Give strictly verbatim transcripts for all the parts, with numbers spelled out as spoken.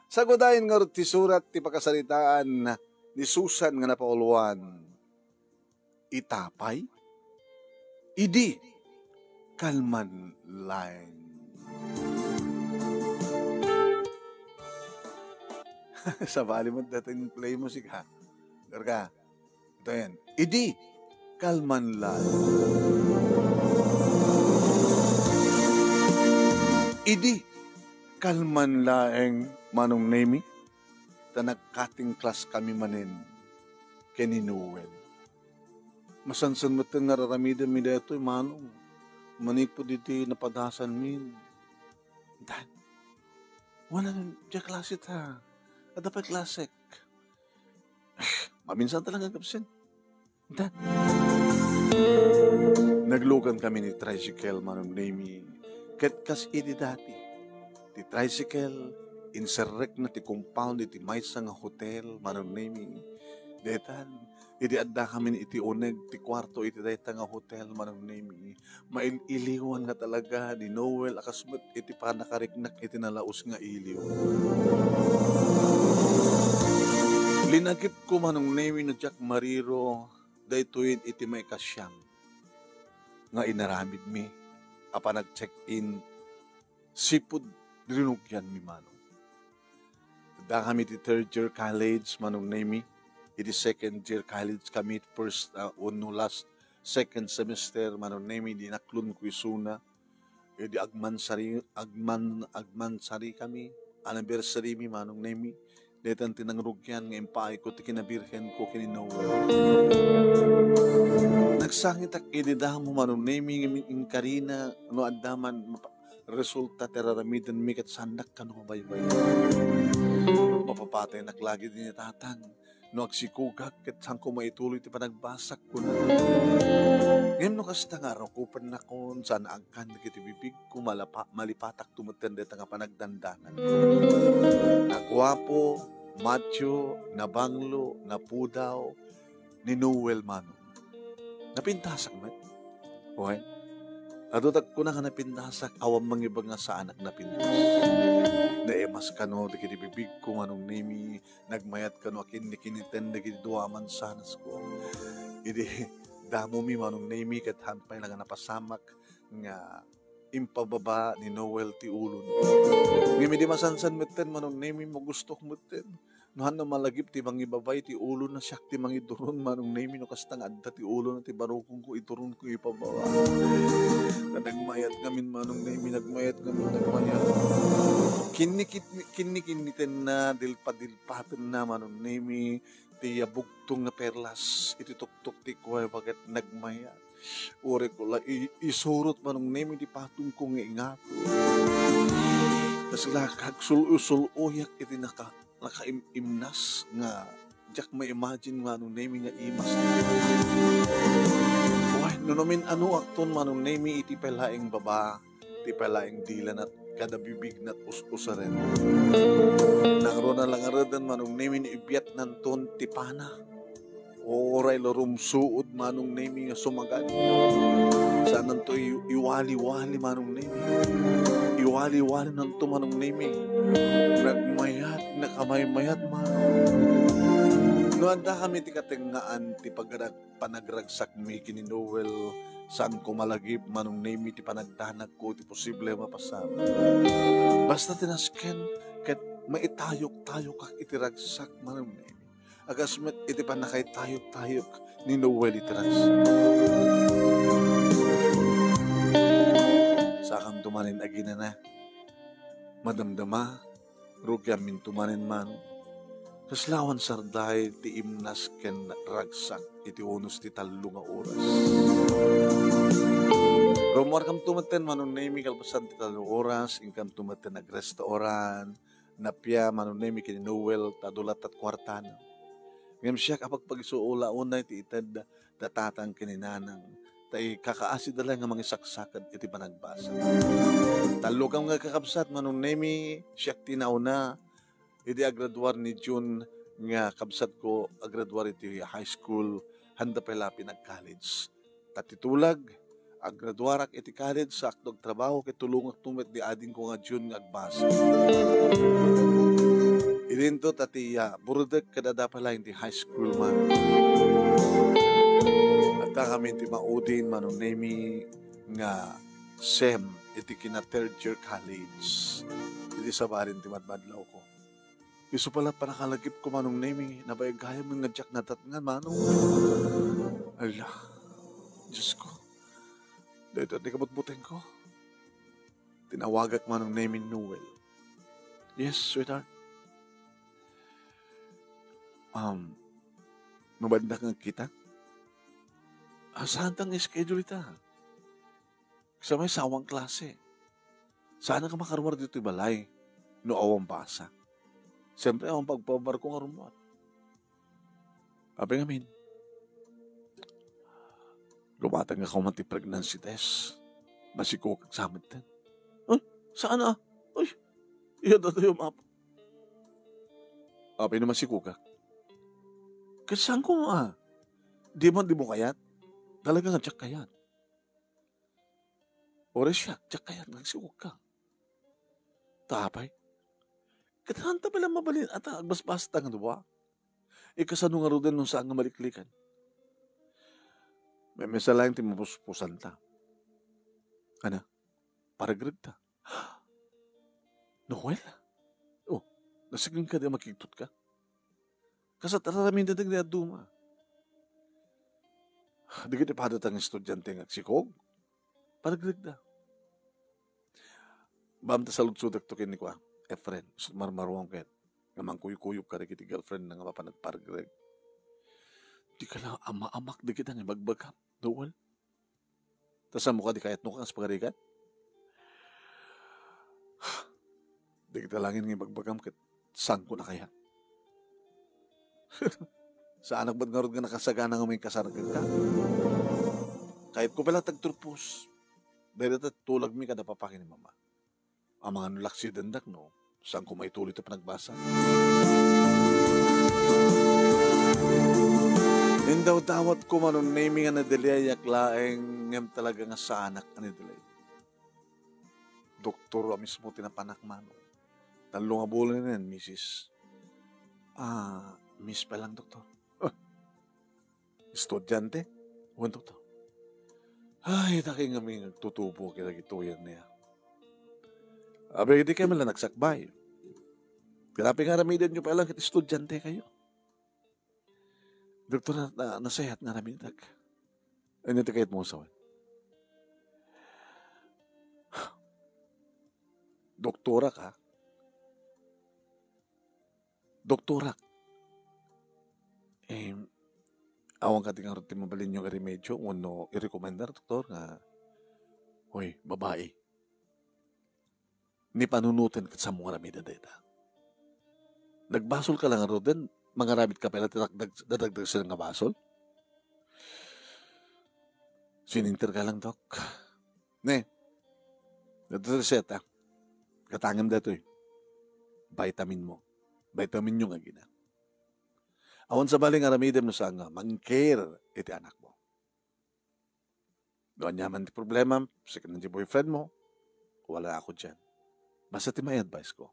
Sagudayen ngarud ti surat ti pakasaritaan ni Susan nga napauluan. Ita pay, idi kalman laeng. Sabali met daytoy play music, ha? Karga. Ito yan. Idi kalman laeng. Idi kalman laeng, Manong Nemi, ta nagkating class kami manen ken ni Noel. Masansan met nga raramidenmi daytoy, Manong. Manipud iti napadasanmi. Dan, wala diay klase ta. Adda pay klasek. Maminsan talaga agabsent. Dan. Naglugan kami ni tricycle, Manong Nemi. Ket kas idi dati, ti tricycle, inserrekna ti compound iti maysa nga hotel, Manong Nemi. Daytan, idi adda kami iti uneg ti kuarto iti dayta nga hotel, Manong Nemi, mail-iliwan nga talaga ni Noel a kas met iti pannakariknak iti nalaus nga iliw. Linagipko, Manong Nemi, no diak mariro, daytoyen iti maikasiam nga inaramidmi a panag-check-in, sipud rinugianmi, Manong. Adda kami ti third year college, Manong Nemi. Iti second year college kami, first, ah, wenno last, second semester, Manong Nemi, di inaklonko isuna. Idi agmansari-, agman-, agmansari kami, anniversary mi, Manong Nemi. Daytan ti nangrugian nga impaayko ti kinabirhenko ken ni Noel. Nagsangitak idi damo, Manong Nemi, ngem inkarina no adda man mapa-, resulta ti raramidenmi ket saannak kano mabaybay. Mapapataynak la gid ni tatang no agsikogak ket saanko maituloy ti panagbasak, kuna. Ngem no kasta nga arukopennakon, saan agkan dagiti bibigko, malapa-, malipatakto metten dayta nga panagdandanan. Naguapo, matio, nabanglo, napudaw ni Noel, Manong. Napintasak met. Wen, adu ta kuna nga napintasak, awan mangibag nga saanak napintas. Naimas kano dagiti bibigko, Manong Nemi, nagmayat kano a kinnikinniten dagiti dua a mansanasko. Idi damomi, Manong Nemi, ket han pay la nga napasamak nga impababa ni Noel ti ulona. Ngem idi masansan metten, Manong Nemi, magustok metten. No hanna malagip ti mangibaba iti ulona, siak ti mangiduron, Manong Nemi, no kasta nga adda ti ulona ti barukongko, iduronko ipababa. Nagmayat ngamin, Manong Nemi, nagmayat ngamin, nagmayat. Kinnikit-, kinnikinnitenna, dilpadilpatenna, Manong Nemi, ti bugtong nga perlas iti tuktok ti kuweba ket nagmayat. Uray ko la i-, isurot, Manong Nemi, ti patongko nga ingato. Kasla kagsul-usul-uyak iti naka-, nakaim-imnas nga diak ma-imagine, Manong Nemi, nga imas. Wen, no, no min-anoakton, Manong Nemi, iti pay laeng baba, ti pay laeng dilanat kada bibigna us-usaren. Nangruna la ngaruden, Manong Nemi, no ibiatnanton ti pana. Uray la rumsuod, Manong Nemi, nga sumagad. Saananto i-, iwali-wali, Manong Nemi. Iwali-walinanto, Manong Nemi. Nagmayat, nakamaymayat, Manong. No adda kami ti katengngaan ti pagrag-, panagragsakmi ken ni Noel, saanko malagip, Manong Nemi, ti panagdanagko ti posible a mapasamak. Basta ti nasken ket maitayok-tayokak iti ragsak, Manong Nemi. A kas met iti pannakaitayok-tayok ni Noel iti ragsak. Sakanto manen aginana, madamdama, rugianminto manen, Manong. Kasla awan sarday ti imnas ken ragsak iti unos ti tallo nga oras. Rummuarkamto metten, Manong Nemi, kalpasan ti tallo nga oras, inkamto metten agrestaurant, napia, Manong Nemi, ken ni Noel, ta adu latta ti kuartana. Ngem siak a pagpagisuo la unay ti ited da tatang ken ni nanang, ta ikakaasida la nga mangisaksakit iti panagbasa. Tallo kam nga kakabsat, Manong Nemi, siak ti nauna. Idi agraduar ni June nga kabsatko, agraduar iti high school, handa pay la pinag-college. Ta ti tulag, agraduarak iti college, saakto agtrabaho, ket tulongakto met di adingko nga June nga agbasa. Ito ta ti, ah, burutek ket adda pay laeng ti high school man. Adda kami ti maudin, Manong Nemi, nga sem iti kina third year college. Iti sabalin ti madmadlawko. Isu pala panakalagipko, Manong Nemi, nabayag gayam nga diak nadatngan, Manong. Ala, Diyos ko. Daytoy ti kabutbutengko. Tinawagak, Manong Nemi, ni Noel. "Yes, sweetheart." Um, mabalindak nga agkita? Ah, saan ta nga schedule ita? Sa may sawang klase. Saan ka makaruar ditoy balay no awan basa? Siyempre, awan pagpabarko nga rummuar. Apay ngamin, lumatang nga kaman ti pregnancy test. Masikog sa amin ten. Ay, saan a? Ay, iya datoy, Apo. Apay no masikog ka? Ket saan ko nga? Di man, di mo kayat? Talaga nga diak kayat. Ore siak, diak kayat nga agsikog ka. Ta apay? Ket saan ta pay la mabalin a ta agbasbasta nga dua? Ikasano ngaruden no saan nga maliklikan? Maymaysa laeng ti mapuspusan ta. Ana, paregreg ta. Noel? Oh, nasken ka di makigtot ka? Kasat aramiden dagiti dadduma. Dagiti padata nga estudiante nga agsikog, paregreg da. Baam ta saludsodakto ken ni kua, Efren, isut' marmaruam ket nga mangkuykuyog kadagiti girlfriend na nga mapan agparegreg. Di ka la ama-amak dagita nga ibagbagam, Noel. Ta saan mo kadi kayat no kas pagarigan? Dagita laeng nga ibagbagam ket saan ko na kayat. Saanak met ngarud nga nakasagana nga mangikasar kenka? Kayatko pay la ti agturpos. Dayta ti tulagmi kada papaki ni Mama. Amangan no laksidendak no saan ko maituloy ti panagbasa. Indawdawatko, Manong Nemi, nga nadelayak laeng, ngem talaga nga saanak a nadelay. Doktor a mismo ti napanak, Manong. Tallo nga bulan nen, misis. Ah, miss pa lang, Doktor. Ah, estudiante? Wen, Doktor. Ay, dagiti ngamin nga agtutubo ket agituyenna. Abi, di kayo man la nagsakbay. Grabe nga aramidenyo pa lang ket estudiante kayo. Doktor, na, na, nasayaat nga aramidak. Ania ti kayatmo nga sawen? Doktora ka? Doktora. Eh, awan kadi ngarud ti mabalinyo nga remedio wenno irekomendar, doktor, nga, hoy, babai, ni panunoten ket saanmo nga aramiden dayta. Nagbasol ka la ngaruden, mangaramid ka pay la ti dakdag, dadagdag sila nga basol? Sininter ka lang, Dok. Ne, daytoy reseta. Gatangem daytoy. Vitamin mo. Vitamin nyo nga agina. Awan sabali nga aramidem no saan nga mang-care iti anakmo. No ania man ti problema, sakit na ti boyfriend mo, wala ako diyan. Basta ti may advice ko,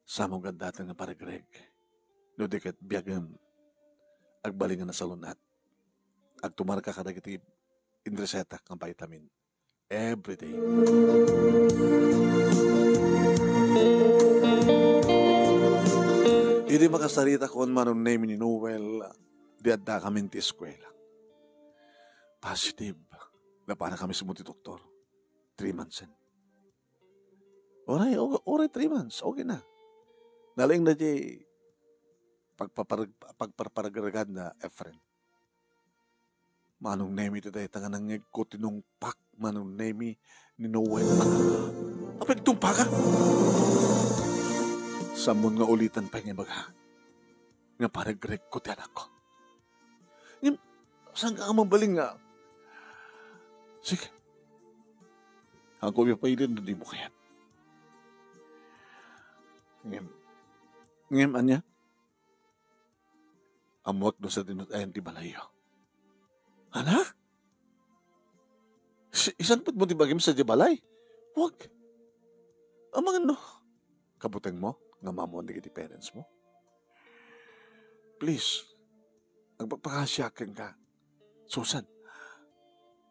saanmo nga addaten nga paregreg. No di ket biagem, agbalin nga nasalun-at. Agtumarka kadagiti inresetak nga vitamin every day. Idi makasaritakon, Manong Nemi, ni Noel, di addakamin ti eskuela. Positive. Napanak kami sumot ti doktor. Three months yan. Oray, o-, oray three months. Okay na. Nalaing na di pagpapar-, pagparparagaragan na Efren. Manong Nemi, ti dayta nga nangngegko, tinungpak, Manong Nemi, ni Noel. Apay, agtumpaka? Sammon nga ulitan pay nga ibaga nga paregregko ti anakko. Ngem, saan ka nga mabalin nga? Sige. Ako ipapailan no di mo kayat. Ngem, ngem, anya? Ammoak no sadino ti ayan ti balayyo. Anak? Si-, isanpetmo ti bagim sadiay balay? Huwag. Amangan no. Kabutengmo? nga maammoan dagiti parents mo. Please, agpakpakasiak kenka. Susan,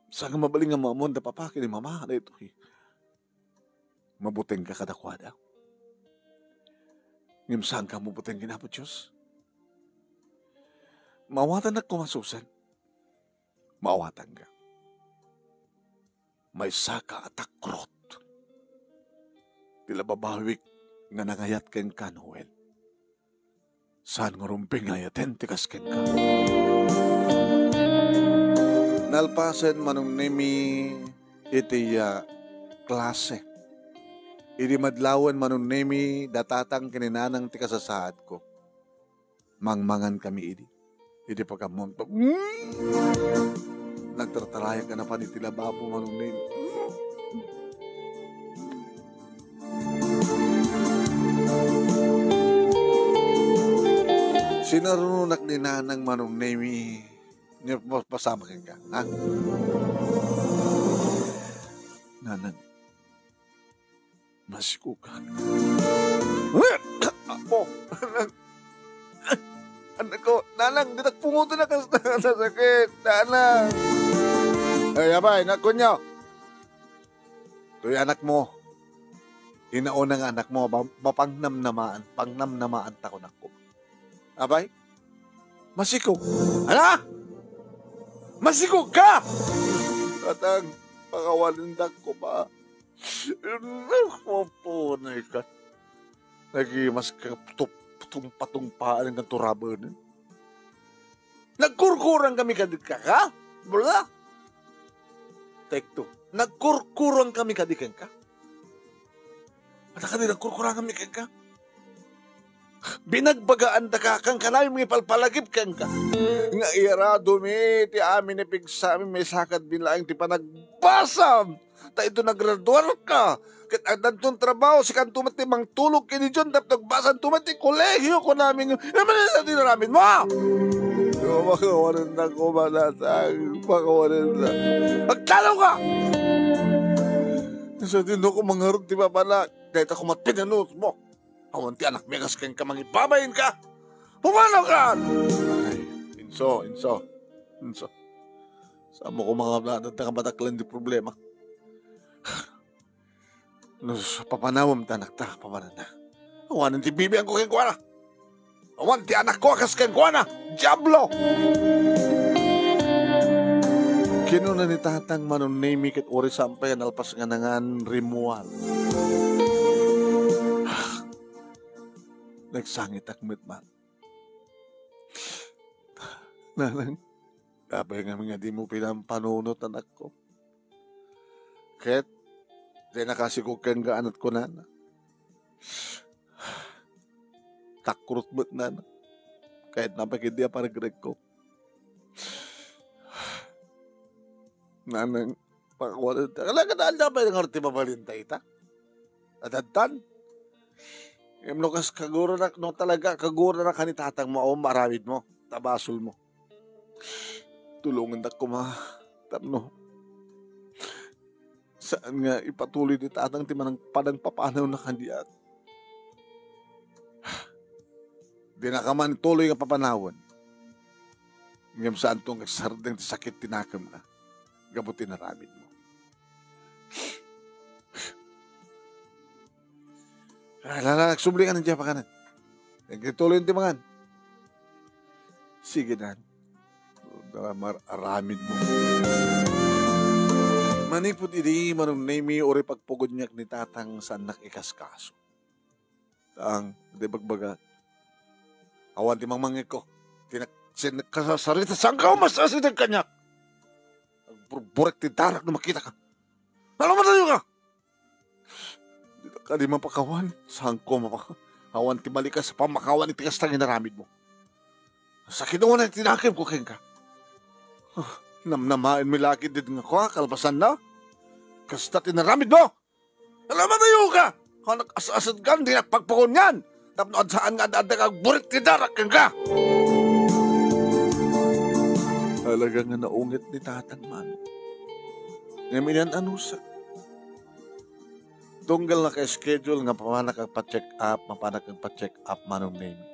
saan nga mabalin nga maammoan da papa ken ni mama daytoy. Mabutengka kadakuada. Ngem saanka mabuteng ken Apo Dios. Maawatannak koma, Susan. Maawatanka. Maysaka a takrot ti lababawik nga nangayat kenka, Noel. Saan nga rumbeng nga ayaten ti kas kenka? Nalpasen Manong Nemi iti, ah, klase. Idi madlawen Manong Nemi, da tatang ken ni nanang ti kasasaadko. Mangmangan kami idi. Idi pagammon, mm, nagtartarayak a napan iti lababo, Manong Nemi. Sinarunonak ni nanang, Manong Nemi. Nga pas-, pasama kenka, ha? Nanang, masikog ka. Apo, nanang. Anak ko, nanang, dinak pungotan a kas-, nasakit, nanang. Ay, apay, anak ko niyo. Toy anak mo. Inauna nga anak mo, ba-, mapangnamnamaan, pangnamnamaan ta kunakko. Apay, masikog. Ala! Masikog ka! Tatang, pakawalendak koma. Mapunay ka. Nagimas ka tup-, tumpa-tumpaan nga turabanen. Nagkurkurang kami kadika, ka? Bula? Take two. Nagkurkurang kami kadi kenka? Ata kadi nagkurkurang kami kenka? Binagbagaan da ka, kan kanami nga ipalpalagip kenka. Nga iyarado mi ti amin a pigsami, maysaka met laeng ti panagbasam. Ta idiay nagraduarka, ket addanton trabaho, sikanto met ti mangtulog ken idiay tapno agbasanto met ti kolegio, kunami nga, "Ano man ti inaramid mo?" Pakawalendak koma, tatang, pakawalendak. Agtalo ka! Sa dino ko mangarod ti papanak, dayta koma ti nanus mo. Awan ti anak mi a kas kenka, mangibabain ka. Pumanaw ka! Ay, inso, inso, inso. Saan mo ko mga nadagdagan mataklan ti problema? No, sa papanawem ti anakta, papananna. Awanen ti bibiangko kenkuana. Awan ti anakko a kas kenkuana. Diablo! Kinuna ni Tatang Manong Nemi ket uray saan pay a nalpas nga nangan rimmuar. Nagsangitak met man. Nanang, apay ngamin nga dimo pinampanunot, anakko? Ket, dina kasikog kenka, anakko, nana. Takrot met, nana. Ket napay ketdi a paragregko. Nanang, pakawalendak. Ala, kada aldaw pay ngarud ti mabalinta ita. Adadtan. Ngem no kas kaguranak, no talaga kaguranak ken ni Tatang mo, awan maaramid mo, ta basol mo. Tulongendak koma, tapno saan nga ipatuloy ni Tatang ti manang-, panangpapanawna kaniak. Dinaka man tuloy nga papanawen. Ngem saanto nga agsardeng ti sakit ti nakemna gapu ti inaramid mo. Ala, ala, agsubli ka na diay pakanen. Agtuloy ti mangan. Sige, nan. Mar-, aramid mo. Manipud idi, Manong Nemi, uray pagpugoniak ni Tatang, saannak ikaskaso. Tang, di bagbaga. Awan ti mangmangngegko. Ti nak-, sin-, kasasarita, saanka umas-asideg kaniak? Agburburek ti darak no makitaka. Ano man tayo ka? Dina kadi mapakawan. Saanko mapaka-, awan ti malikas a pammakawan iti kasta nga inaramid mo. Sakit unay ti nakemko kenka. Ah, namnamaen mi la ketdi nga kua, kalpasanna. Kasta ti inaramid mo. Alam mo tayo ka! Anak as-asad kan, di nagpagpakon yan! Tapno adsaan nga ad-adda ka agburit ti darak kenka! Talaga nga naunget ni Tatang man. Ngem inan-anusa. Tunggal naka-schedule nga mapanak agpa-check up, mapanak agpa-check up, Manong Nemi.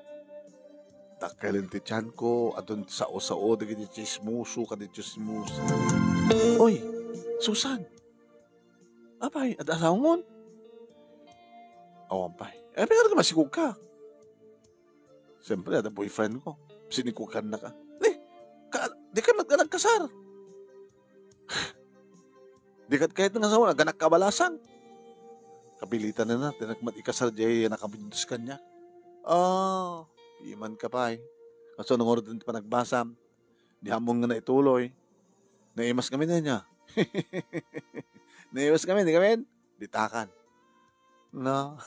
Dakkel ti tianko, adun ti sao-sao dagiti chismoso, kadi chismosa. Oy, Susan! Apay, adda asawangon? Awan pay. Eh, apay nga masikog ka? Siyempre, adda boyfriend ko. Sinikog ka na ka. Eh, ka, di ka nag-, nagkasar. Di ket kayat nga asawa, naganak ka balasang. Kapilitan na na, tinak mat ikasar jay nakabuntis kaniak. Ah, iman ka pay. Kaso nung order ti panagbasam, di hamon nga naituloy. Naimas kami na niya. Naimas kami, di kami? Ditakan. No?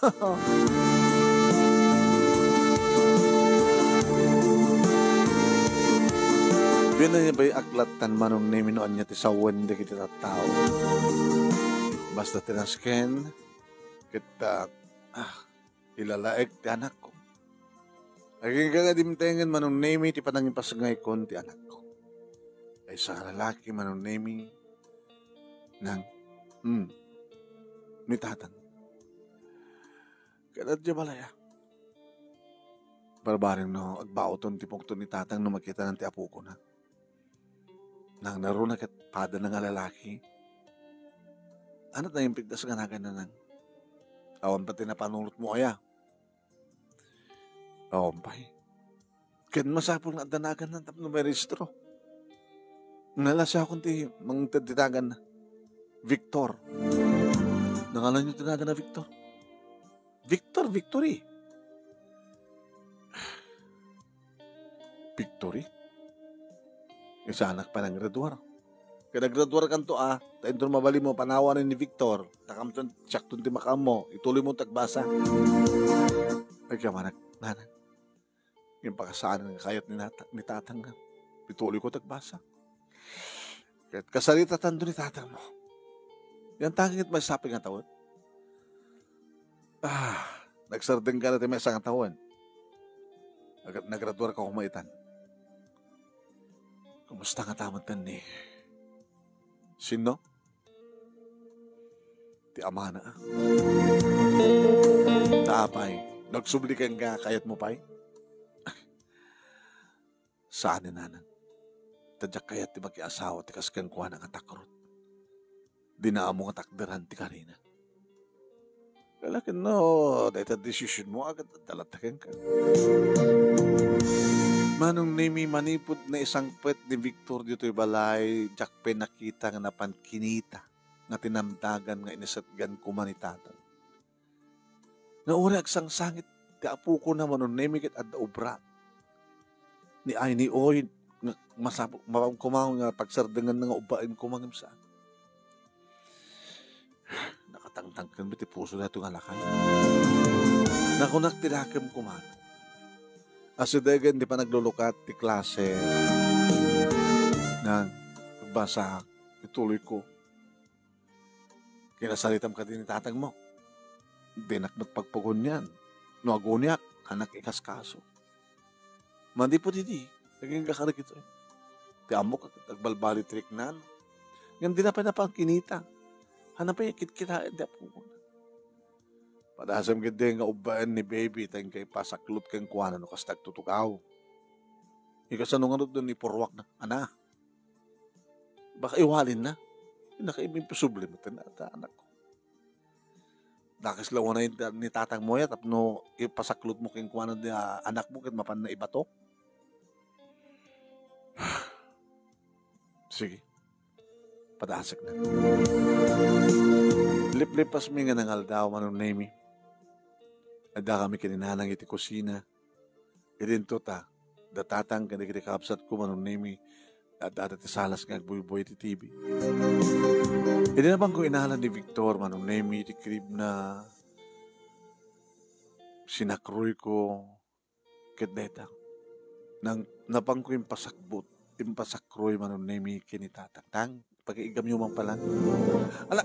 Binayabay aklatan, Manong Nemi, no ania ti sawen dagiti tattao. Basta ti nasken, ket, ah, ah, ilalaek ti anakko. Agingga nga dimtengen, Manong Nemi, ti panangipasngaykon ti anakko. Maysa nga lalaki, Manong Nemi, nang, hmm, ni tatang. Ket adda balaya. Barbareng no agbaoton ti pungtot ni tatang no makitanan ti apokona. Nang naruna ket padana nga lalaki. Ania ti naimpigtas nga naganna nang? Awan pay ti napanunotmo aya? Awan pay. Ket masapul nga adda naganna tapno mairehistro. Nalasiakon ti mangted ti naganna. Victor. Nangalanyo ti naganna, Victor? Victor, Victory. Victory? Isanak pay naggraduar. Ket naggraduarkanto a, ta inton mabalinmo, panawanna ni Victor, ta kamton, siakton ti makaammo, ituloymo ti agbasa. Ay, kamanak, nanang. Impakasaanna nga kayat ni nata-, ni tatang nga ituloyko ti agbasa. Ket kasaritatanto ni tatangmo. Yan tanget maysa pay nga tawen. Ah, nagsardengka na ti maysa nga tawen. Nag-, nagraduarka koma itan. Kumusta ngata met ni? Sinno? Ti amana. Ta apay, nagsubli kenka, kayatmo pay? Saan ni nanang. Ta diak kayat ti makiasawa ti kas kenkuana nga takrot. Dina ammo nga takderan ti karina. Kalakin no, dayta desisionmo, agad adda latta kenka. Manong Nemi, manipud naisangpet ni Victor ditoy balay, diak pay nakita nga napan kinita nga tinamdagan nga inisatgan koma ni tatang. Nga uray agsangsangit ti apokona, Manong Nemi, ket adda obra. Ni ay ni oy, nga masap-, mapam-, kumaon nga pagsardenganna nga ubbaen koma ngem saan. Nakatangtangken met ti puso daytoy nga lakay. Nakunak ti dakem koma. Asidegen ti panaglulukat ti klase. Nang, basa, ituloyko. Kinasaritam kadi ni tatangmo. Dinak met pagpagunian. No aguniak, anak ikaskaso. Manipud idi, nagingga ka dagitoy. Ti ammok, agbalbalitriknan. Ngem dina pay napan kinita. Hanna pay kitkitaen ti apokon. Padasem ketdi nga ubbaen ni baby ta inka ipasaklot kenkuana no kasta agtutugaw. Ikasano ngarud no ipurruakna? Ana, baka iwalinna. Naka-, imposible met ta anakko. Dakes la unay ni tatangmo ya tapno ipasaklotmo kenkuana ti, ah, anakmo ket mapanna ibato. Sige. Padasekna. Liplipasmi nga nangaldaw, Manong Nemi. Addakami ken ni nanang iti kusina. Idinto ta, da tatang ken dagiti kabsatko, Manong Nemi, adda ti salas nga agbuybuy iti T V. Idi napanko inala ni Victor, Manong Nemi, iti kribna, sinakroyko ket dayta. Nang napanko impasakbut, impasakroy, Manong Nemi, ken ni tatang. Tang, pag-iigamyo man pala. Ala!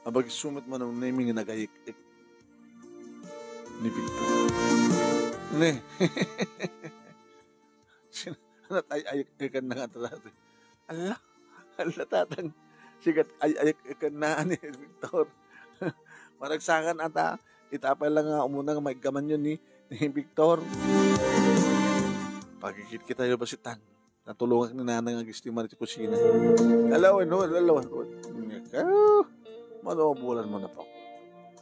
Abagso met, Manong Nemi, nga nagayik-ik ni Victor. Ne. Sin-, natay-ayik-ikan na nga tatang. Ala, ala, tatang. Ti ket ay, ay, ket na ni Victor. Maragsakan ata, ita pay la nga umuna nga maiggamanyo ni, ni Victor. Pagkitkitayo basitan. Natulongak ni Nanang nga agistimar iti kusina. Alawen, no, alawen, no. Ah, mano bulan mo na po.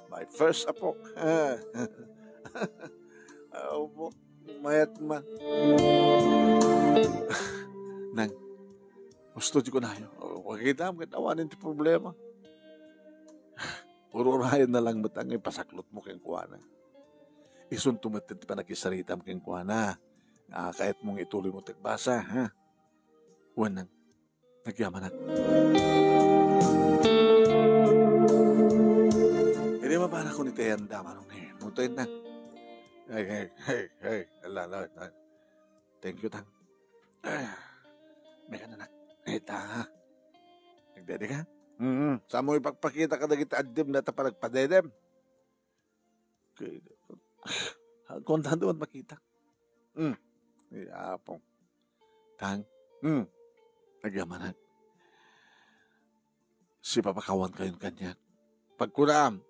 My first apok. Apok. Mayat man. Nang, gusto di ko nayo. O, pakita mo, ket awanen ti problema. Ururayen na lang met nga ipasaklot mo kenkuana. Isunto met ti panagkisaritam kenkuana. Ah, kayat mong ituloy mo ti agbasa, ha? Wen nang, agyamanak. Idi mabanak ko ni Tayanda, manong ni, mutoy na. Hey, hey, hey, hey, ala, ala, ala. Thank you, Tang. Ah, may kananak. Ita, ha? Nagdede ka? Mm-hmm. Sa mo ipagpakita ka dagiti addim na ta panagpadedem. Kuan, tanda man makita. Hmm. Yapong. Tang. Hmm. Agyamanak. Sipapakawan kayon kaniak. Pagkunam.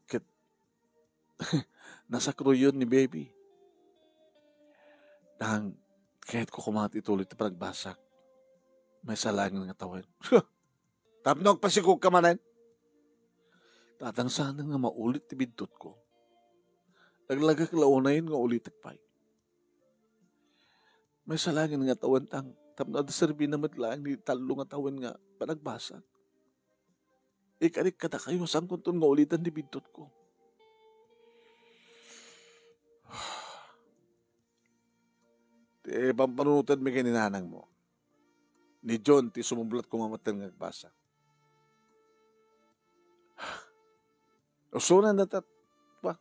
Ket, nasakruyon ni baby. Tang, kayat ko koma ti ituloy ti panagbasak. Maysa laeng nga tawen. Tapno agpasikog ka manen. Tatang, saan nga maulit ti biddutko. Laglagak la unayen nga ulitek pay. Maysa laeng nga tawen, Tang, tapno adda serbina met laeng ni tallo nga tawen nga panagbasak. Ikarik kadakayo, saan kunton nga ulitan ti biddutko. Ti pampanunotenmi ken ni nanangmo. Ni John ti sumublat koma metten nga agbasa. Usunan na tat-, pa,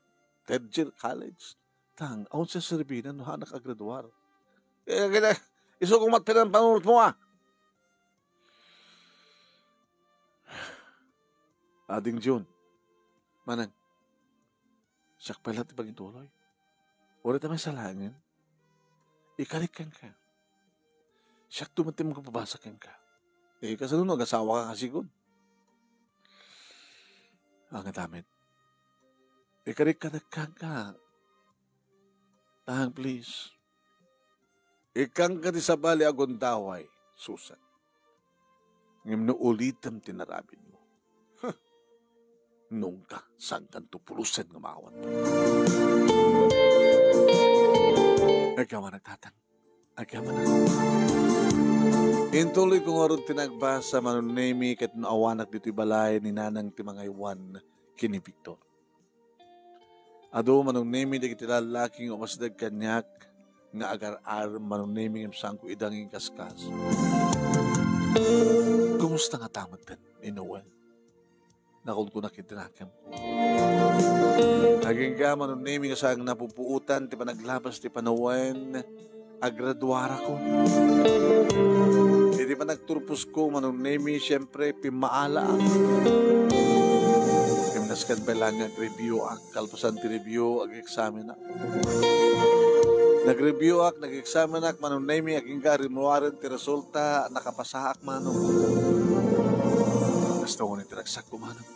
third year college. Tang, awan sa serbina no hanak agraduar. Eh, kaya, isu kong matpinan panunot mo, ah. Ading Jun, manang, siak pay la ti pagituloy. Uray ta may salaengen. Ikarik kenka. Siak to met ti mangpapabasa kenka. Eh, kasano no agasawaka nga sigun? Ang atamit. Ikarik ka nagkangka. Tang, please. Ikkangka ti sabali a gundaway, Susan. Ngem no ulitem ti narabidmo, huh, nungka, saankanto pulusen nga maawat. Agyaman, Tatang. Agyaman. Intuloy ko ngarud ti nagbasa, Manong Nemi, ket no awanak ditoy balay ni Nanang ti mangaywan ken ni Victor. Adu, Manong Nemi, dagiti lallaki nga umasdeg kaniak nga agar-ar, Manong Nemi, ngem saanko ida nga inkaskas. Kumusta ngata metten ni Noel? Nakunkunak iti nakemko. Agingga, Manong Nemi, nga saan napupuotan ti panaglabas ti panawen, agraduarako. Iti panagturposko, Manong Nemi, siempre, pimmaalaak. Ngem nasken pay laeng nga agreviewak. Kalpasan ti review, ag-examinak. Nag-reviewak, nag-examinak, Manong Nemi, agingga rimmuaren ti resulta, nakapasaak, Manong. Kasta ngunit ti ragsakko, Manong.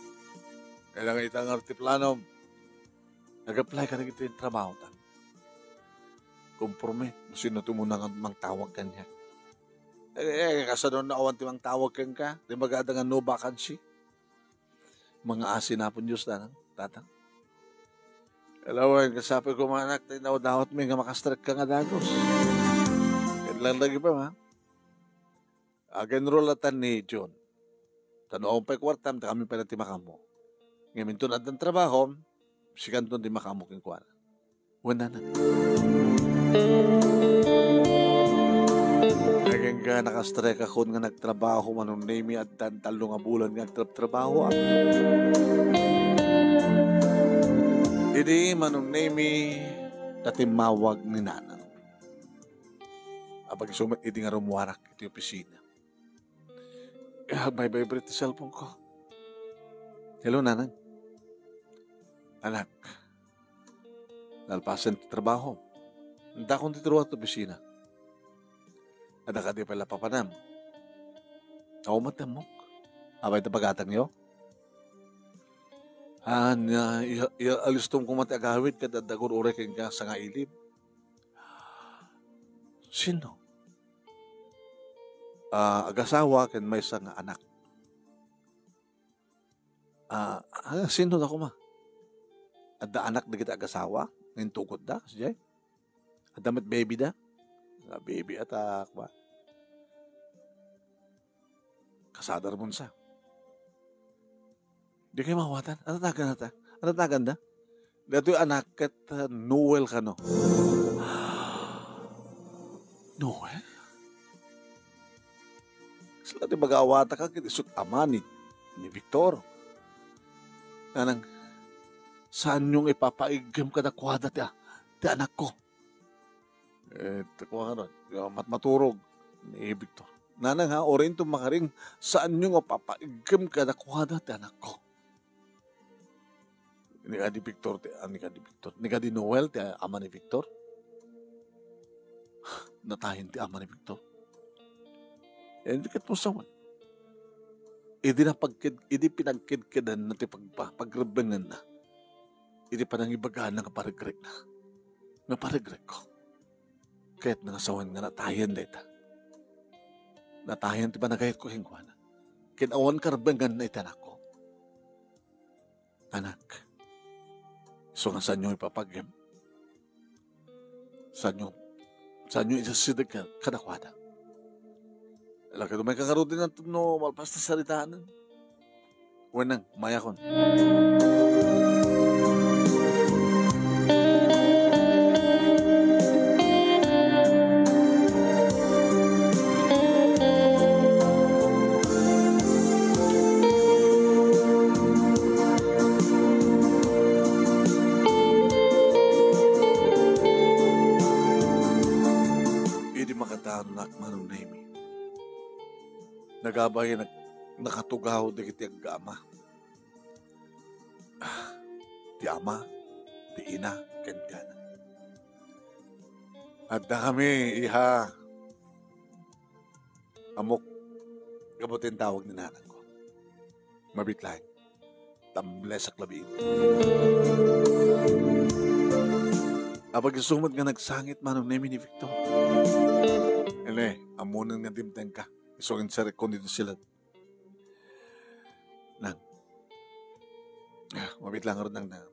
Kailangan itangar ti planom. Nag-apply ka dagiti trabaho, Tang. Konforme, no sino ti umuna nga mangtawag kaniak. Eh, eh, kasano no awan ti mangtawag kenka? Di magada nga no vacancy? Mangaasi na pon Dios, Tatang, Tatang. Alawen, kasapay ko, manak, ta indawdawatmi nga makastrek ka nga dagus. Ket lang lagi pa, ha? Ag-enroll atan ni John. Ta no awan pay kuartam, ta kami pay ti makaammo. Ngem inton addan trabahom, sikanton ti makaammo kenkuana. Wen, Nanang. Agingga nakastrekakon nga nagtrabaho, Manong Nemi, addan tallo nga bulan nga agtrabtrabahoak. Idi, Manong Nemi, ta timmawag ni Nanang. Apag isu met idi nga rummuarak iti opisina. Agbaybaybrit ti cellphone ko. Hello, Nanang. Anak, nalpasen ti trabaho. Dakon ti truar ti opisina. Adda kadi pay la papanam? Awan met ti ammok. Apay ti pagatangyo? Ah, na, iya, iya, alistom koma ti agawid ket adda gur-uray kenka sangailib. Sino? Ah, agasawa ken maysa nga anak. Ah, ah, sino da koma? Adda anak dagiti agasawa? Nga intugot da, kasdiay? Adda met baby da? Nga baby atak, ba? Kasada Ramonsa. Di kayo mawatan? Ano tagan na ta? Ano tagan da? Datoy anak ket, ah, Noel kano. Noel? Sila ti mag-aawata ka ket isut ama ni, ni Victor. Nanang, saanyo nga ipapaiggem kadakuada ti, ti anakko? Eh, ti kuan, ya, matmaturog ni Victor. Nanang ha, orinto makaring, saanyo nga papaiggem kadakuada ti anakko? Ni Adi Victor, ti, ah, ni Adi Victor, ni Adi Noel, ti ama ni Victor. Natayen ti ama ni Victor. Eh, di ket musawan. Idi napagked-, idi pinagkedkedanna ti pagpa-, pagrebbenganna. Idi panangibagana nga paregrekna. Nga paregrekko. Kayatna nga sawen nga natayen dayta. Natayen ti panagayatko kenkuana. Ken awan karebbenganna iti anakko. Anak, isu nga saanyo ipapagem? Saanyo, saanyo isassideg ka-, kadakuada? Lakay dumay ka ngarud no malpas ti saritaen. Wenang, mayakon. Idi makatanak, Manong Nemi, nagabay, nag-, nakatugaw dagiti agama. Ah, ti ama, ti ina, ken ti anak. Adda kami, iha. Ammok, gapu ti intawag ni nanangko. Mabit laeng. Tambles a klabiin. Apag isu met nga nagsangit, Manong Nemi, ni Victor. Ene, ammonen nga dimtengka. Isu nga inserrekon ditoy siled. Nang. Ah, mabit laeng ngarud, Nang, Nang.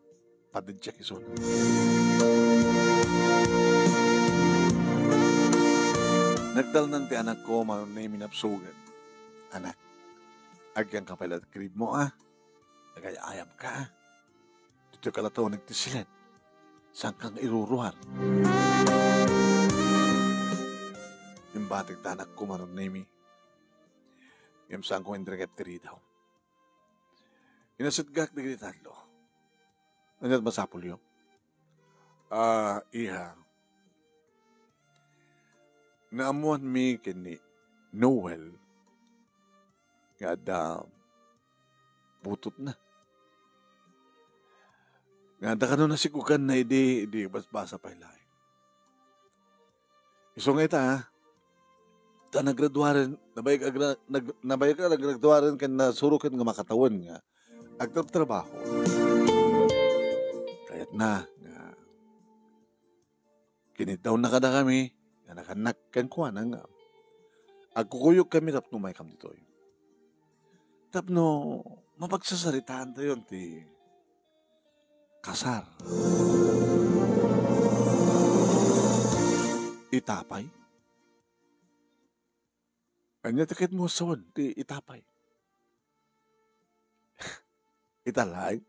Padadjak isu. Nagtalnan ti anakko, Manong Nemi, napsugen. Anak, agyanka pay la ti kribmo, a. Agay-ayabka, a. Ditoyka la uneg ti siled. Saanka nga iruruar. Imbatek ti anakko, Manong Nemi. Ngem saanko nga indirigat ti ridaw. Inasitgak dagiti tallo. Ania ti masapulyo? Ah, iha. Naammuanmi ken ni Noel nga adda butotna. Nga adda kano nasikuganna idi, idi basbasa pay laeng. Isu nga ita, ta nagraduaren, nabayag agra-, nag-, nabayag a nagraduaren ken nasuroken nga makatawen nga agtrabtrabaho. Kayatna nga kinidawna kadakami nga nakannak kenkuana nga agkukuyogkami tapno umaykam ditoy. Tapno mapagsasaritaantayon ti kasar. Itapay? Ania ti kayatmo a sawen ti itapay? Ita laeng?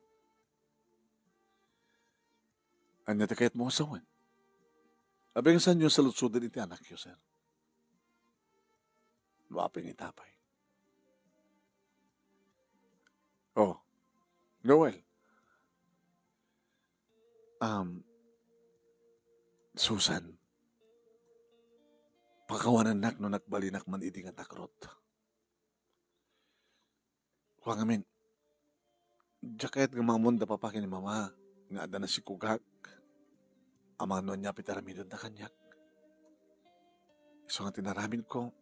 Ania ti kayatmo a sawen? Apay nga saanyo saludsoden iti anakyo, sir? No apay nga itapay. Oh, Noel. Um, Susan, pakawanennak no nagbalinak man idi nga takrot. Kua ngamin, diak kayat nga mangammon da papa ken ni mama nga adda nasikugak, amangan no ania pay ti aramidenda kaniak. Isu nga ti inaramidko,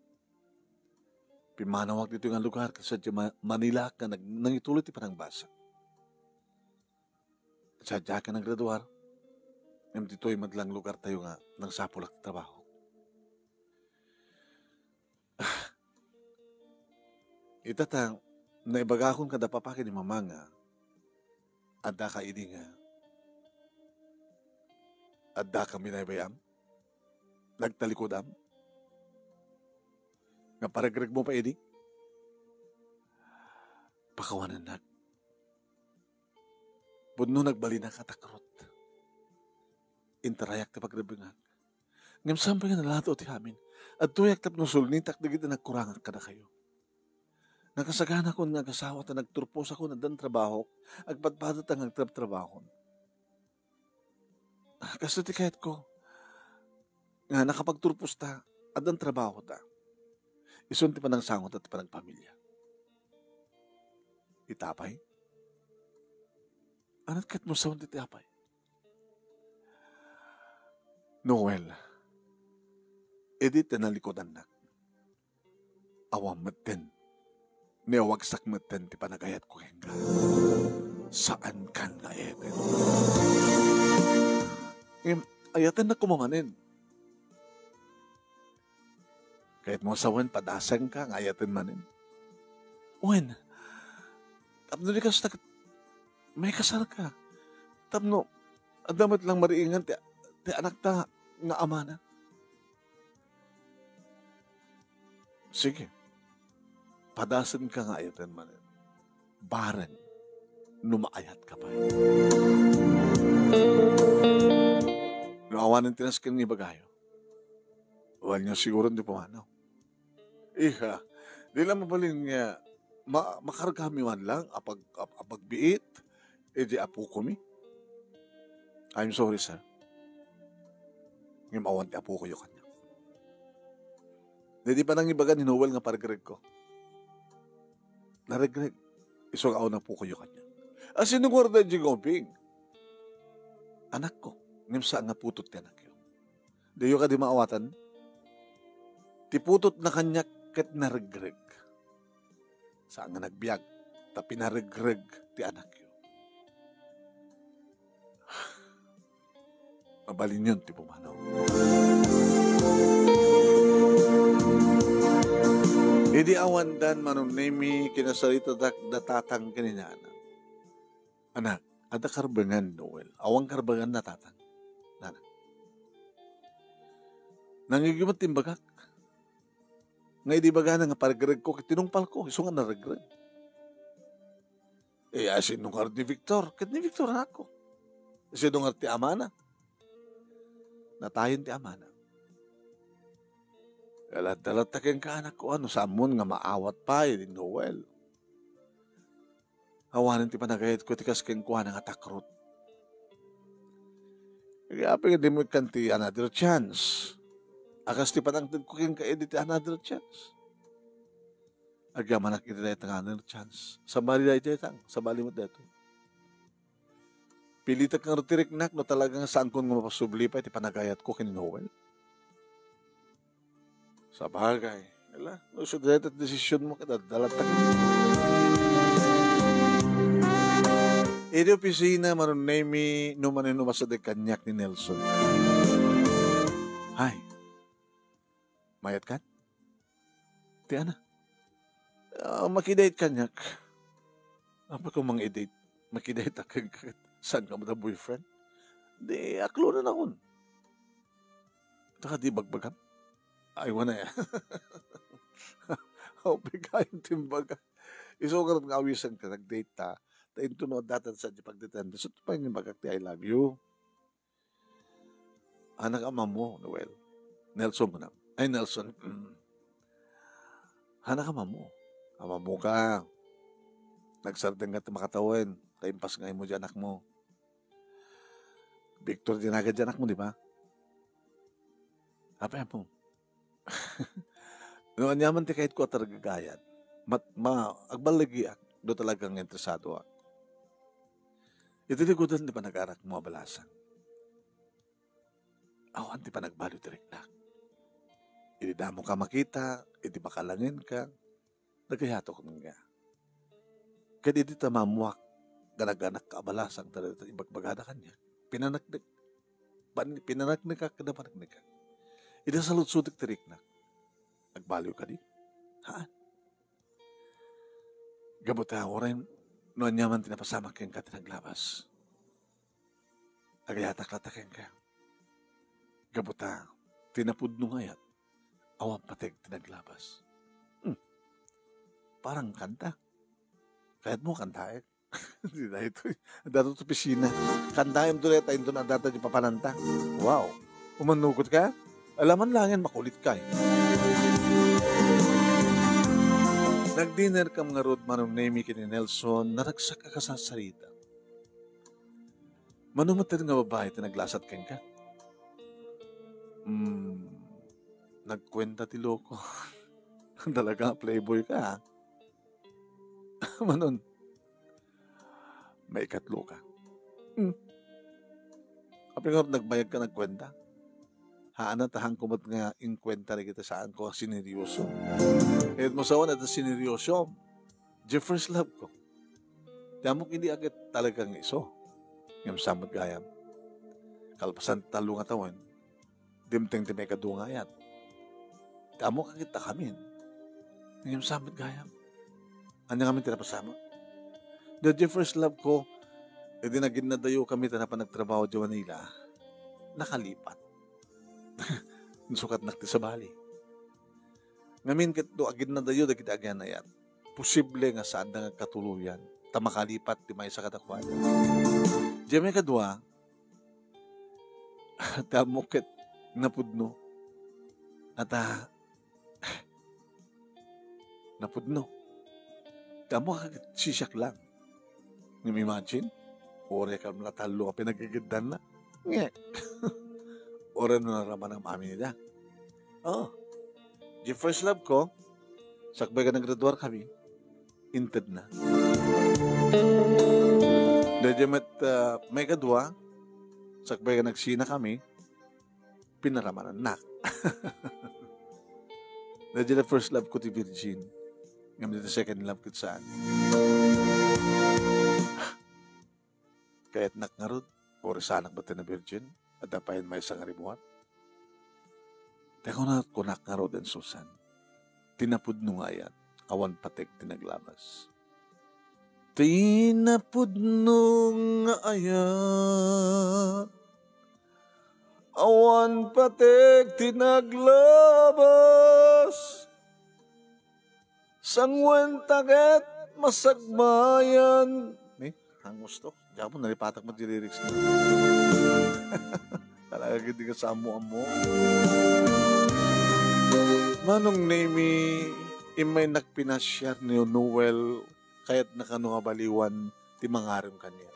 pimmanawak ditoy nga lugar ket sadiay Ma-, Manila nga nag-, nangituloy ti panangbasa. Sadiay naggraduar, ngem ditoy met lang lugartayo nga nagsapulak ti trabaho. Ita ta, naibagakon kada papa ken ni mama nga, adda ka idi nga, adda ka binaybay-am? Nagtalikod-am? Nga paregreg mo pa idi? Pakawanennak. Pudno nagbalinak a takrot. Intarayak ti pagrebengak. Ngem saan pay nga nalado ti amin. Adtoyak tapno sulnitak dagiti nagkurangak kadakayo. Nakasaganakon nga agasawa ta nagturposakon addan trabahok, agpadpadata nga agtrabtrabahon. Ah, kasto ti kayatko nga nakapagturpos ta, addan trabaho ta. Isun ti panangsango ta ti panagpamilya. Ita pay? Anat ket mo sawen ti apay? Noel, idi ti nalikudannak, awan metten, niawagsak metten ti panagayatko kenka. Saankan nga ayaten. Ngem, ayatennak koma manen. Kayat mo sawen, padasenka nga ayaten manen. Wen, tapno di kasta ket maikasarka. Tapno adda met lang mariingan ti, ti anakta nga amana. Sige. Padasenka nga ayaten manen. Bareng no maayatka pay. No awanen ti nasken nga ibagayo, awan nga siguron ti pumanaw. Iha, di la mabalin nga ma-, makargami man lang a pag-, a, a pagbiit iti apokomi? I'm sorry, sir. Ngem awan ti apokoyo kaniak. Daydi panangibaga ni Noel nga paregregko. Naregreg. Isu nga awan apokoyo kaniak. A, sino nga arda idiay nga ubing? Anakko. Ngem saan nga putot ti anakyo. Diyo kadi maawatan? Ti putotna kaniak ket naregreg. Saan nga nagbiag, ta pinaregreg ti anakyo. Mabalinyon ti pumanaw. Idi awandan, Manong Nemi, kinasaritadak da tatang ken ni nana. Anak, adda karbengan, Noel. Awan karbengan na tatang. Nana. Nangigyo met ti imbagak. Nga idi ibagana nga paregregko, ket tinungpalko, isu nga naregreg. Eh, a, sino nga ni Victor? Ket ni Victor anakko. Sino nga ti amana? Natayen ti amana. Dalat-dalat ta kenka, anakko, ano, sammon nga maawat pay ni Noel. Awanen ti panagayatko ti kas kenkuana nga takrot. Kaya apay nga dimo ikkan ti another chance? A kas ti panangtedko kenka idi ti another chance. Agyamanak iti dayta nga another chance. Sabali daytoy, tang. Sabali met daytoy. Pilitek nga rutiriknak no talaga nga saanko nga mapasubli pay ti panagayatko ken ni Noel. Sabagay. Ala, no isu dayta ti desisionmo, ket adda latta. Idi opisina, Manong Nemi, no manen umasadek kaniak ni Nelson. Hay, mayat kan? Ti ana? Ah, makidate kaniak. Apay ko mang-idate? Makidate a ken, ket saanka met a boyfriend? Di, aklonan akon. Taka di bagbagam? Ay, wana ya. Apay kayo ti imbaga? Isu nga awisanka, nag-date ta. Ta into no, adda ta sa di pagdatan. Isu pay nga imbagak ti I love you. Anak, amam mo, Noel. Nelson kunam. Ay, Nelson. Anak, amam mo. Amam mo ka. Nagsardeng ka ti makatawen. Ta impas nga imo di anak mo. Victor, di nagad di anak mo, di ba? Apay mo? No aniaman ti kayatko a tarigagayan, mat-, ma-, agballigiak no talaga nga interesadoak. Iti likudan ti panagarakmo a balasang, awan ti panagbaliw ti riknak. Idi damo ka makita, idi makalangen ka, nagayato ka nga. Ket idi ta maammuak nga nag-anak ka a balasang ta dayta ibagbagada kaniak, pinaneknek, ban-, pinaneknekak ken napaneknekak. Idi saludsodek ti riknak, agbaliw kadi? Haan. Gapu ta uray no aniaman ti napasamak kenka ti naglabas. Agayatak latta kenka. Gapu ta ti napudno nga ayat, awan pateg ti naglabas. Hmm. Parang kanta. Kayatmo kantaek? Di daytoy. Adda to opisina. Kantaem to dayta inton adda ta di papananta. Wow. Umanugot ka? Alaman langen makulit ka eh. Nagdinner kam ngarud, Manong Nemi, ken ni Nelson, naragsak a kasasarita. Mano met nga babai ti naglasat kenka? Hmm, nagkuenta ti loko. Talaga, playboy ka, ha? Manon, maikatlo ka. Hmm. Apay nga nagbayag ka nagkuenta? Haan a, ta haanko met nga inkuenta dagiti saanko a sineryoso. Ket mo sawan, adda sineryoso. Jeffrey's love ko. Ti ammok, idi a ket talaga nga isu. Ngem saan met gayam? Kalpasan tallo nga tawen, dimteng ti maikadua nga ayat. Ti ammok a ket ta kamin. Ngem saan met gayam? Ania ngamin ti napasamak? Daydiay first love ko, idi naginnadayo kami ta napan nagtrabaho idiay Manila, nakalipat. Insukatnak ti sabali. Ngamin ket no aginnadayo dagiti agian-ayat, posible nga saanda nga katuloyan ta makalipat ti maysa kadakuada. Diay maikadua, ti ammok ket napudno. Ata, napudno. Ti ammok ket sisiak lang. Ngem imagine, uray kam la tallo a pinagigiddanna. Nge. Uray no naraman am amin ida. Oh. Di first love ko, sakbay nga naggraduar kami, inted na. Daydiay met, ah, maikadua, sakbay nga nagsina kami, pinaramanannak. Daydiay first love ko ti virgin. Ngem daydiay second love ket saan. Kayatnak ngarud, uray saanak met ti na virgin, adda pay maysa nga ribuan. Ti kuna-, kunak ngaruden, Susan, ti napudno nga ayat, awan pateg ti naglabas. Ti napudno nga ayat, awan pateg ti naglabas. Sanguen ta ket masagmayan. Eh, ang gusto. Diak mo nalipatak mo di lyrics na. Talaga gid di ka samo-amo. Manong Nemi, immay nakpinasiar ni Noel, kayatna kano nga baliwan ti mangarem kaniak.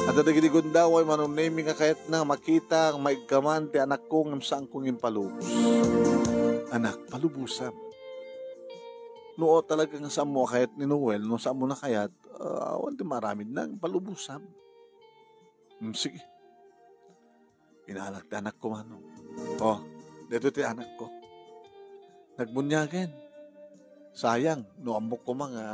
Adda dagiti gundaway, Manong Nemi, nga kayatna makita nga maigkaman ti anakko ngem saanko nga impalubos. Anak, palubosam. No talaga nga saanmo a kayat ni Noel, no saanmo na kayat, ah, awan ti maaramidna, palubosam. Hmm, sige. Inaanak ti anakko, Manong. Oh, daytoy ti anakko. Nagbuniagen. Sayang, no ammok koma nga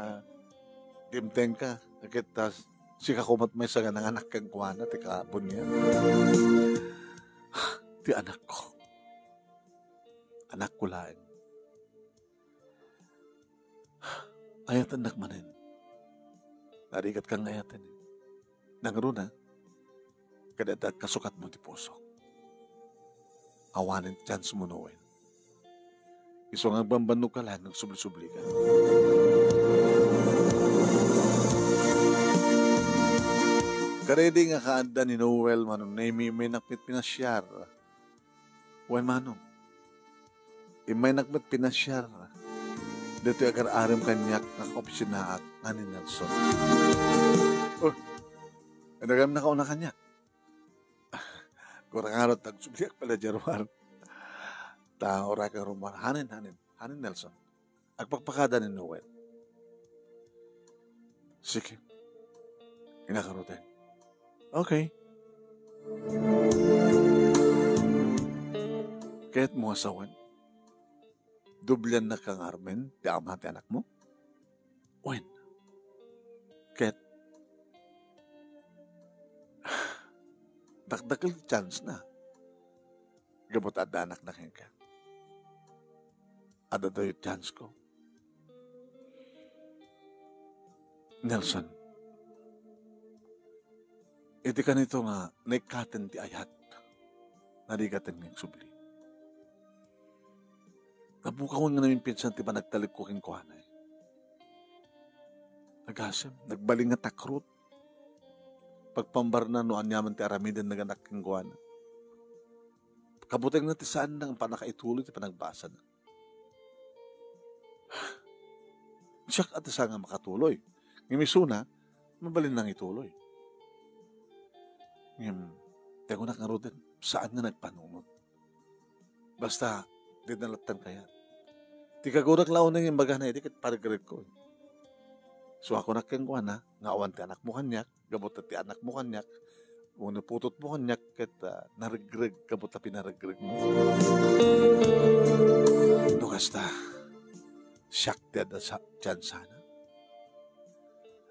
dimtengka, ket ta sika koma met maysa nga nanganak kenkuana ti kabuniag. Ti anakko. Anakko laeng. Ayatennak manen. Narigatka nga ayaten. Nangruna, ket adda kasukatmo ti pusok. Awanen chance mo, Noel. Isu nga agbambannog ka laeng, agsubli-subli ka. Kadaydi nga kaadda ni Noel, Manong Nemi, may nakpit pinasiar. Wen, Manong. Immaynak met pinasiar. Ditoy agar-arem kaniak nga kaopisinaak nga ni Nelson. Oh, adagam nakauna kaniak. Kura ngarud, agsubliak pala diay ruar. Ta, uray ka ruar. Hanen, hanen. Hanen, Nelson. Agpakpakada ni Noel. Sige. Innak ngaruden. Okay. Kayatmo nga sawen, dobliannaka ngarud ti ama ti anakmo? Wen, ket dakdakkel ti chance na. Gapu ta adda anakna kenka. Adda dayo chance ko. Nelson, iti kanito nga naikkaten ti ayat, narigaten nga agsubli. Napukawan nga naminpinsan ti panagtalekko kenkuana. Agasem, nagbalin nga takrot. Pagpambarna no aniaman ti aramiden naganak kenkuana. Kabutengna ti saanna nga pannakaituloy ti panagbasana. Siak a ti saan nga makatuloy. Ngem isuna, mabalin nang ituloy. Ngem, ti kunak ngaruden, saan nga nagpanunot. Basta, di na lattan kayat. Ti kagunak la unay nga imbagana idi ket parigregko. So, kunak kenkuana, nga awan ti anakmo kaniak, gapu ta ti anakmo kaniak, wenno putotmo kaniak, ket, ah, naregreg gapu ta pinaregregmo. No kasta, siak ti adda sa-, tiyansana.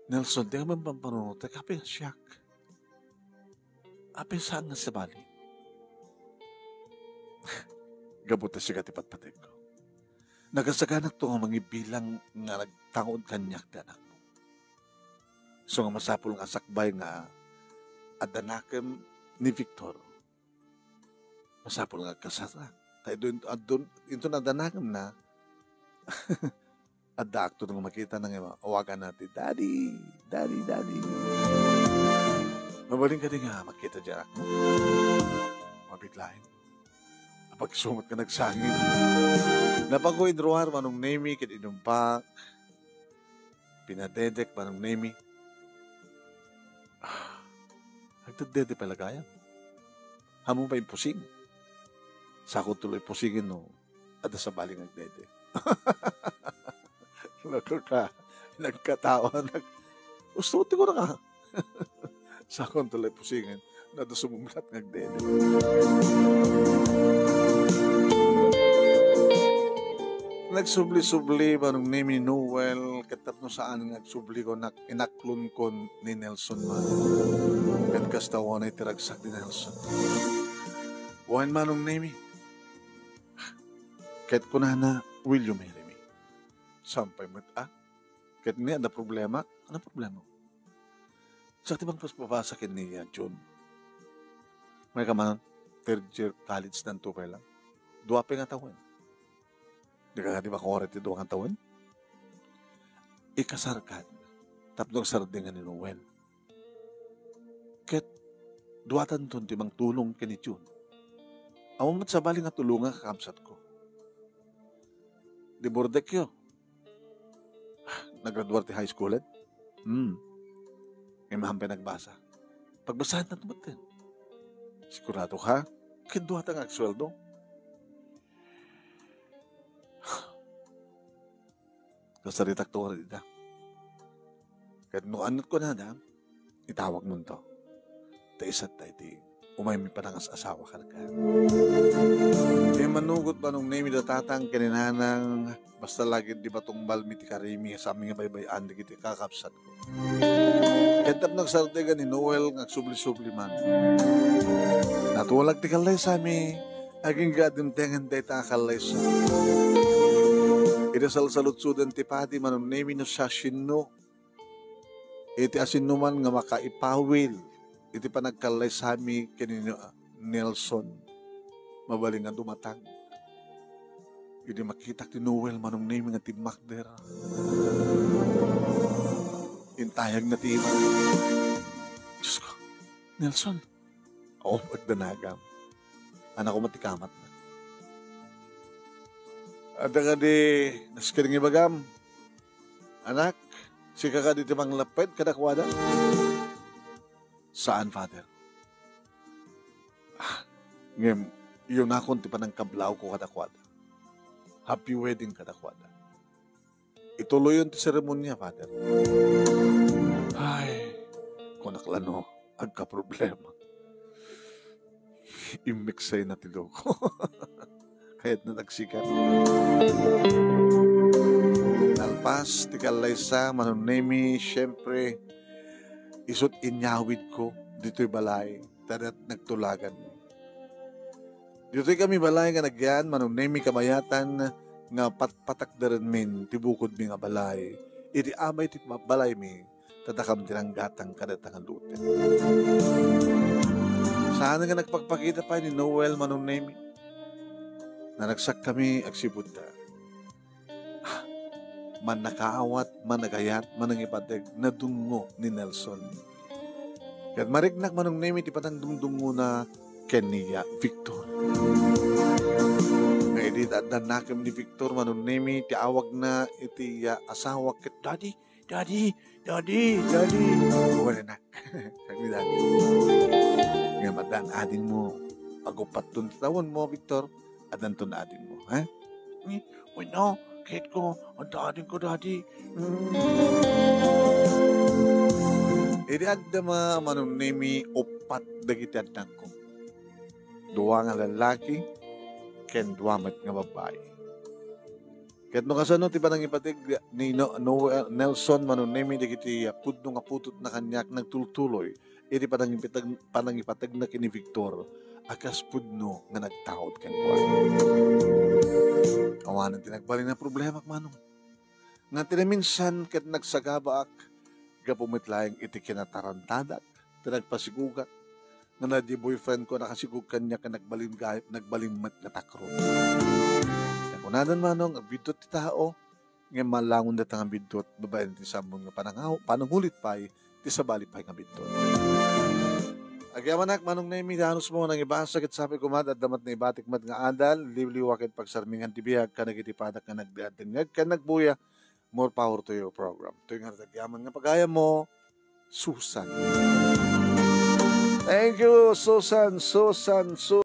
Nelson, ti amin pampanunotek, apay nga siak? Apay saan nga sabali? Gapu ta sika ti patpategko. Nagasaganakto nga mangibilang nga nagtangod kaniak ti anakmo. So nga masapul nga asakbay nga adda nakem ni Victor. Masapul nga agkasarna. Ta idu-, adun-, inton adda nakemna, addaakto nga makita nga awaganna ti, "Daddy, Daddy, Daddy." Mabalin kadi nga makita diay anakmo? Mabit laeng. Apagsumat nga nagsangit. Napanko inruar, Manong Nemi, ket inumpak. Pinadedek, Manong Nemi. Ah, agdedede pay la gayam. Ammom pay pusing. Sakonto la pusingen no adda sabali nga agdede. Loko ka. Nagkatawa, nag-, gusto ti kunaka. Sakonto la pusingen no adda sumumlat nga agdede. Nagsubli-subli, Manong Nemi, ni Noel, ket tapno saan nga agsubli ko, nak-, inaklon ko ni Nelson man. Ket kasta unay ti ragsak ni Nelson. Wen, Manong Nemi. Ket kunana, "Will you marry me?" Saan pay met, ah? Ket ni, adda problema? Ano problema? Sa ti mangpaspabasa ken ni, ah, June. May ka man, third year college na, tupay lang. Dua pay nga tawen. Di ka nga di makuha ti dua nga tawen? Ikasarkan. Tapno agsardeng ni Noel. Ket duatanton ti mangtulong ken ni June. Awan met sabali nga tulongan, kakabsatko. Di burdekyo. Nagraduar ti high school, eh? Hmm. Ngem haan pay nagbasa. Pagbasaenna metten. Sigurado ka? Ket duata nga agsueldo. Kasaritak to nga dita. Ket no anut kunada, itawagmonto. Ta isat ta iti umaymi panangas-asawa kenka. Ti manugot, Manong Nemi, da tatang ken ni nanang, basta lagid di batungbalmi ti karimi, saanmi nga baybay-an dagiti kakabsatko. Ket tapno agsardeng ni Noel nga agsubli-subli man. Natulag ti kallaysami, agingga dimtengen dayta a kallaysa. Ida salsaludsoden ti padi, Manong Nemi, no siasino iti asinoman nga makaipawil iti panagkallaysami ken ni Nelson. Mabalin nga dumatang. Idi makitak ti Noel, Manong Nemi, nga timmakder. Intayagna ti ima. Diyos ko, Nelson, awan pagdanagam. Anak ko, matikamat na. Adda kadi nasken nga ibagam? Anak, sika kadi ti manglapped kadakuada? Saan, Father. Ah, ngem, iyunakon ti panangkablawko kadakuada. Happy wedding kadakuada. Ituloyon ti seremonia, Father. Ay, kunak la no, agkaproblema. Immiksay na ti loko. Kayatna agsikat. Nalpas ti kallaysa, Manong Nemi, siyempre, isut' inyawidko ditoy balay, ta nagtulagan. Ditoy kami balay nga nagyan, Manong Nemi, kabayatan nga patpatakderenmin ti bukodmi nga balay. Iti abay ti ba-, balaymi, ta dakam ti nanggatang kadata nga lute. Saan nga nagpakpakita pay ni Noel, Manong Nemi? Naragsak kami agsipud ta. Ah, mannakaawat, managayat, manangipateg, nadungngo ni Nelson. Ket mariknak, Manong Nemi, ti panangdungdungngona ken ni Victor. Nga idi adda nakem ni Victor, Manong Nemi, ti awagna iti, ah, asawa ket, "Daddy, Daddy, Daddy, Daddy." Wala na. Sabi, "Daddy." Ngem addan adingmo, agupatton ti tawenmo, Victor, addanton adingmo, ha? Ni, "Wenno, ket ko, adda adingko, Daddy." Mm. Idi agdama, Manong Nemi, uppat dagiti annakko. Dua nga lallaki, ken dua met nga babbai. Ket no kasano ti panangipateg ni No-, Noel, Nelson, Manong Nemi, dagiti pudno nga putotna kaniak nagtultuloy iti panangipateg-, panangipategna ken ni Victor a kas pudno nga nagtaud kenkuana. Awanen ti nagbalin a problema, Manong. Nga ti naminsan ket nagsagabaak gapu met laeng iti kinatarantadak, ti nagpasigugak, nga na di boyfriend ko nakasigug kaniak ket nagbalin gayam, nagbalin met nga takro. Ket kunadan, Manong, agbiddut ti tao, ngem malangon dayta nga biddut, babaen ti sammon nga panangaw-, panangulit pay, ti sabali pay nga biddut. Agyamanak, Manong Nemi, ti anusmo nga nangibasa, ket sapay koma, adda met naibatik met nga adal, liwliwa ket pagsarmingan ti biag, kadagiti padak nga nagdengngeg ken nagbuya, more power to your program. Toy nga agyaman nga pagayammo, Susan. Thank you, Susan, Susan, Susan.